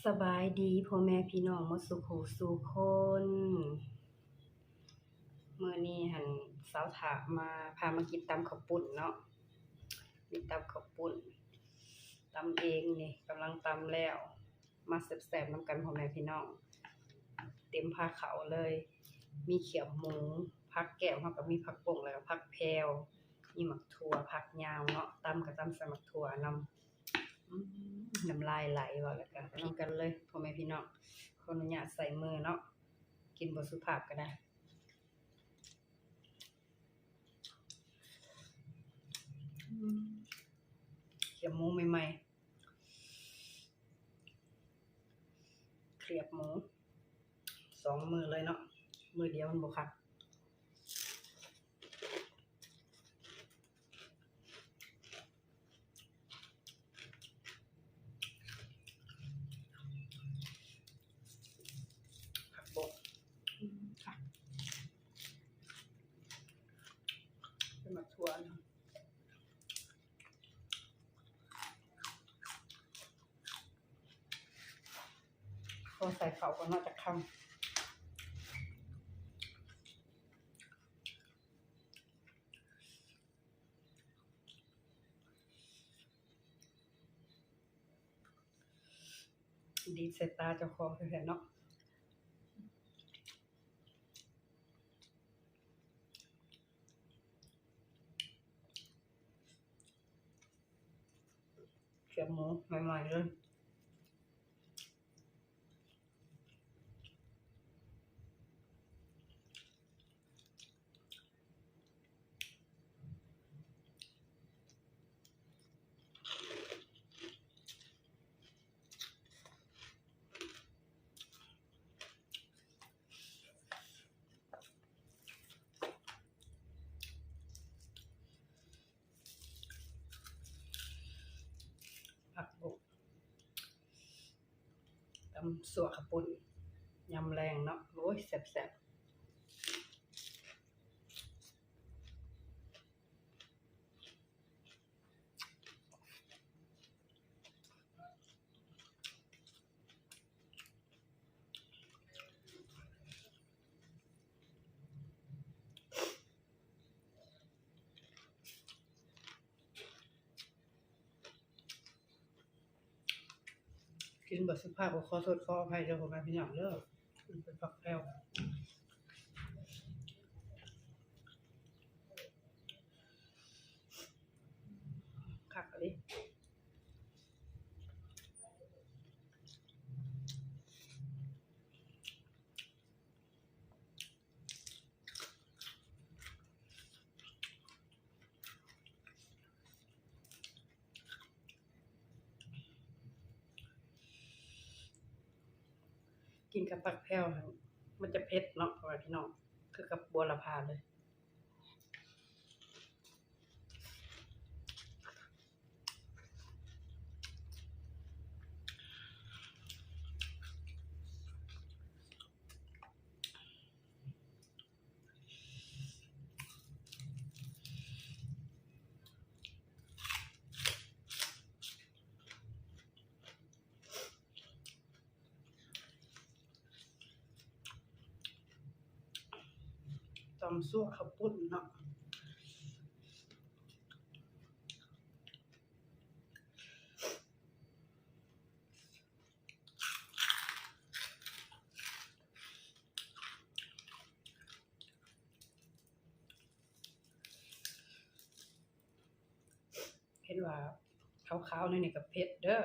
ສະບາຍດີພໍ່ແມ່ພີ່ນ້ອງໝົດສູ່ຜູ້ສູ່ຄົນ. ມື້ນີ້ຫັ້ນສາວຖາມາ ພາມາກິນຕຳເຂົ້າປຸ້ນເນາະ, ມີຕຳເຂົ້າປຸ້ນ ຕຳເອງນີ້ ກຳລັງຕຳແລ້ວ. ມາແຊບໆນຳກັນພໍ່ແມ່ພີ່ນ້ອງ, ເຕັມພາເຂົ້າເລີຍ. ມີຂຽບໝູ, ຜັກແກ້ວເຮົາກໍມີ, ຜັກບົ້ງ ແລ້ວກໍຜັກແພວ, ມີໝາກຖົ່ວ, ຜັກຍາວເນາະ, ຕຳກໍຕຳໃສ່ໝາກຖົ່ວນຳ. ອືມ ນ້ຳລາຍໄຫຼ ເວົ້າແລ້ວກໍນຳກັນເລີຍພໍ່ແມ່ພີ່ນ້ອງ. ຂໍອະນຸຍາດໃສ່ມືເນາະ, ກິນບໍ່ສຸພາບກໍໄດ້. ອືມ ຂຽບໝູໃໝ່ໆ ຂຽບໝູສອງມືເລີຍເນາະ, ມືດຽວມັນບໍ່ຄັກ. ຜັກບົ້ງ ອືມ ຄັກ ເປັນໝາກຖົ່ວນະ. ຂໍໃສ່ເຂົ້າກ່ອນເນາະຈັກຄຳ. ດີດໃສ່ຕາເຈົ້າຂອງແທ້ໆເນາະ. ຂຽບໝູໃໝ່ໆເລີຍ. ຜັກບົ້ງ ຕຳຊົ່ວເຂົ້າປຸ້ນ ຍາມແລງເນາະ. ໂອ້ຍ ແຊບໆ. ກິນບໍ່ສຸພາບກໍຂໍໂທດຂໍອະໄພເດີພໍ່ແມ່ພີ່ນ້ອງເດີ. ເປັນຜັກແພ້ວ ຄັກອີ່ຫຼີ. ກິນກັບຜັກແພ້ວຫັ້ນ ມັນຈະເຜັດເນາະ ພໍ່ແມ່ພີ່ນ້ອງ, ຄືກັບບົວລະພາເລີຍ. ຕຳຊົ່ວເຂົ້າປຸ້ນເນາະ. ເຫັນວ່າຂາວໆ ໃນນີ້ກໍເຜັດເດີ.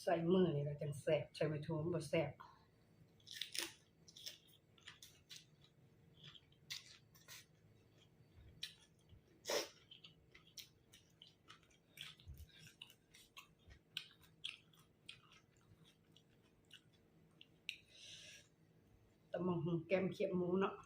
ໃສ່ມືນີ້ລະຈັ່ງແຊບ, ໃສ່ໄມ້ຖົ່ວມັນບໍ່ແຊບ. ຕຳບັກຫຸ່ງແກ້ມຂຽບໝູເນາະ. ອ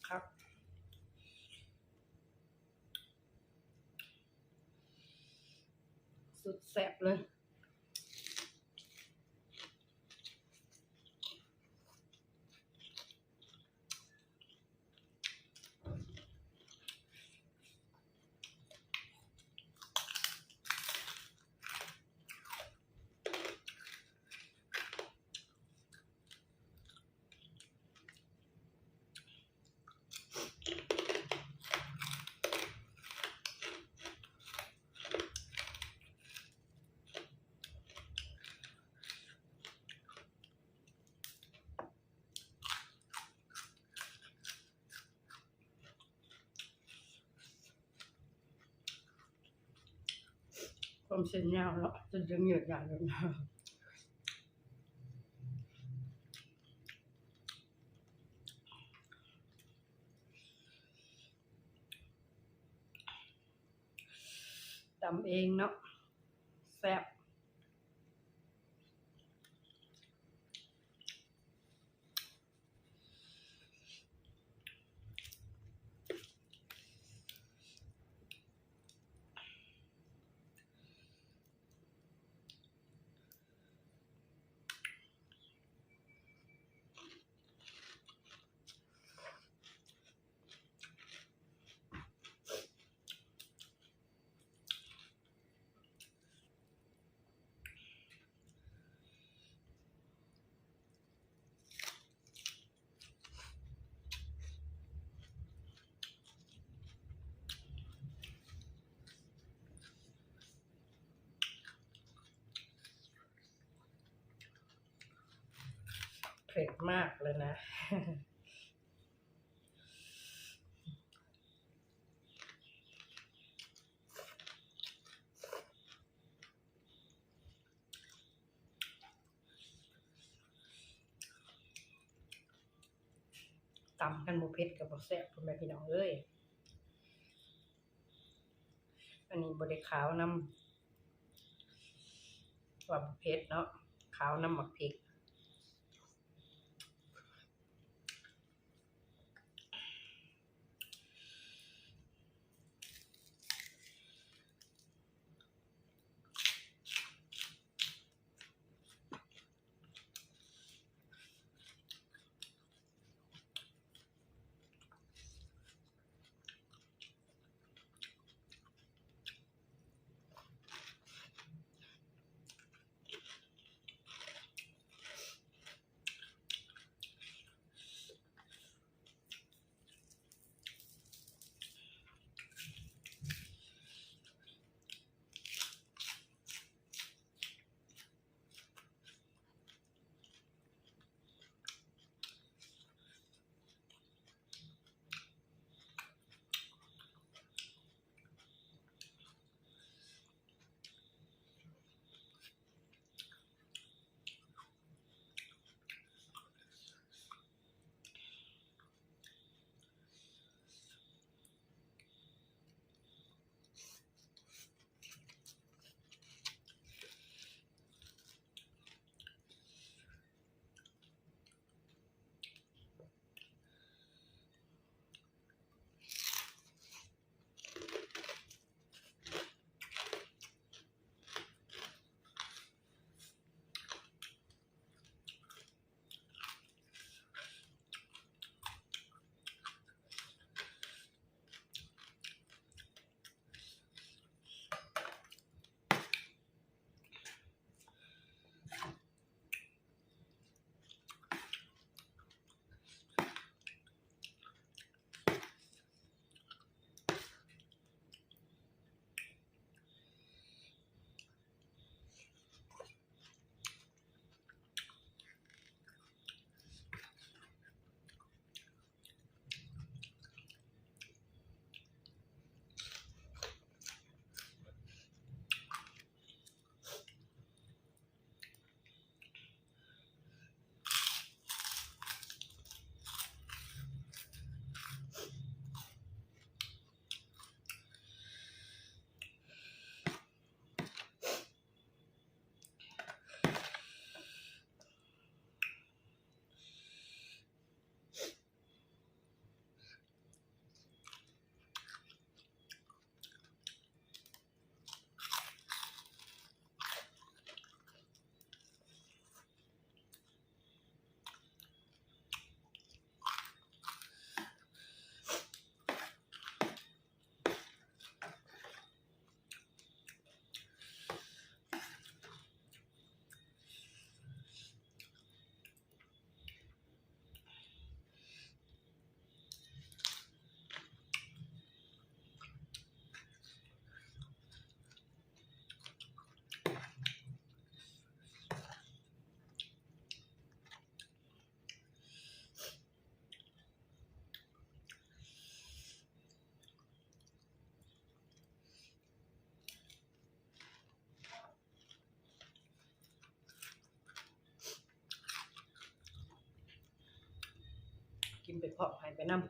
ຄັກໆ ສຸດແຊບເລີຍ. ຄວາມເສັ້ນຍາວເນາະ ຈົນຈະເຫຍື້ອຍາກແລ້ວນະ. ຕຳເອງເນາະ ແຊບ. ເຜັດມາກເລີຍນະ. ຕຳຄັນບໍ່ເຜັດກໍບໍ່ແຊບ ພໍ່ແມ່ພີ່ນ້ອງເອີຍ. ອັນນີ້ບໍ່ໄດ້ຄາວນຳ ວ່າບໍ່ເຜັດເນາະ ຄາວນຳໝາກພິກ. ອ ກິນໄປພ້ອມ ໃຫ້ໄປນຳ.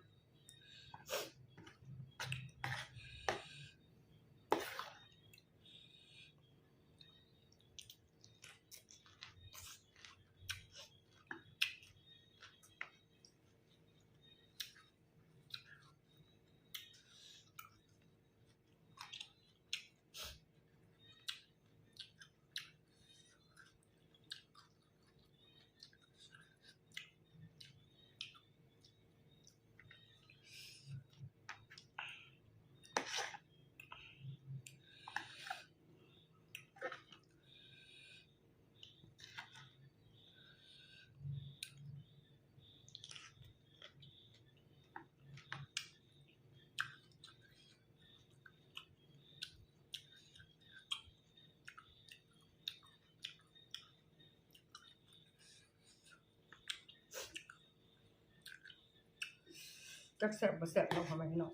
ຈັກແຊບບໍ່ແຊບເນາະ ພໍ່ແມ່ພີ່ນ້ອງ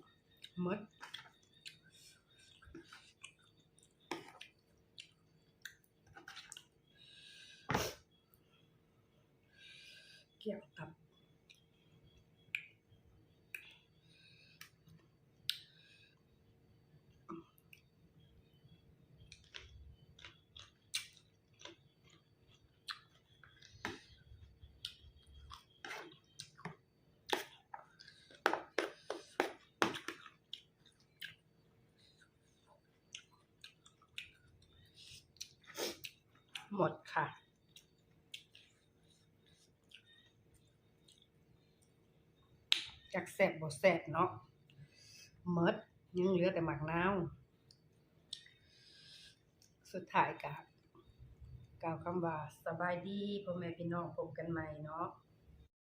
ໝົດ. ແກ້ວຕັບ. ໝົດຄ່ະ. ຈັກແຊບບໍ່ແຊບເນາະ ໝົດ ຍັງເຫຼືອແຕ່ໝາກນາວ. ສຸດທ້າຍກະກ່າວຄຳວ່າ ສະບາຍດີພໍ່ແມ່ພີ່ນ້ອງ ພົບກັນໃໝ່ເນາະ.